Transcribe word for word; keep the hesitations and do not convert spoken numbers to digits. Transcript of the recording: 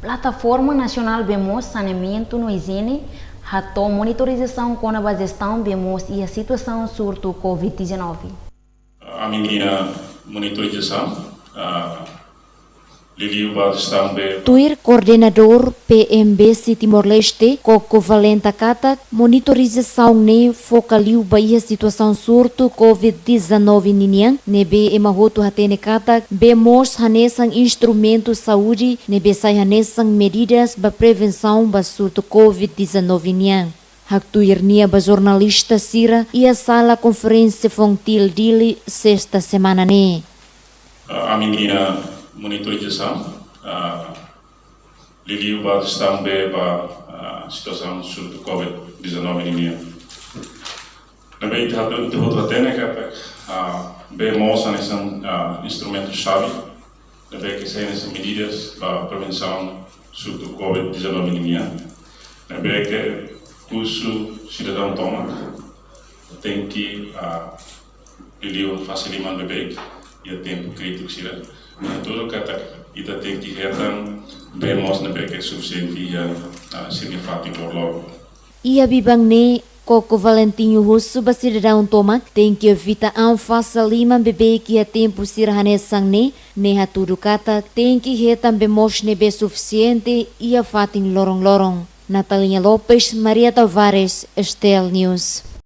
Plataforma Nasionál Bee Moos, Saneamentu no Ijiene hato'o monitorizasaun kona-ba jestaun bee moos iha situasaun surtu Covid dezanove. Ami-nia monitorizasaun, ah, liuliu ba jestaun bee. Tuir Koordenadór P M B C Timor-Leste, Koko Valenta katak, monitorizasaun ne'e foka liu ba iha situasaun surtu Covid dezanove ninian, ne'ebé ema hotu hatene katak bee moos hanesan instrumentu saúde ne'ebé sai hanesan medidas ba prevensaun ba surtu Covid dezanove nian. Haktuir nia ba jornalista sira iha sala konferénsia Fontil Dili, sesta semana ne'e. Ah, ami-nia monitorizasaun, ah, liuliu ba jestaun bee ba, ah, situasaun surtu Covid dezanove ninian. Ne'ebé ita hotu, ita hotu hatene katak, ah, bee moos hanesan, ah, instrumentu xave ne'ebé ke sai hanesan medidas ba prevensaun surtu Covid dezanove ninian. Ne'ebé ke husu sidadaun tomak tenke, ah, liuliu fase liman beibeik iha tempu krítiku sira. Hatudu katak ita tenke hetan bee moos ne'ebé ke sufisiente iha, ah, sira-nia fatin loroloron. Iha biban ne'e, Koko Valentinho husu ba sidadaun tomak tenke evita an fase liman beibeik iha tempu sira hanesan ne'e, no hatudu katak tenke hetan bee moos ne'ebé sufisiente iha fatin loroloron. Natalinha Lopes, Maria Tavares, S T L News.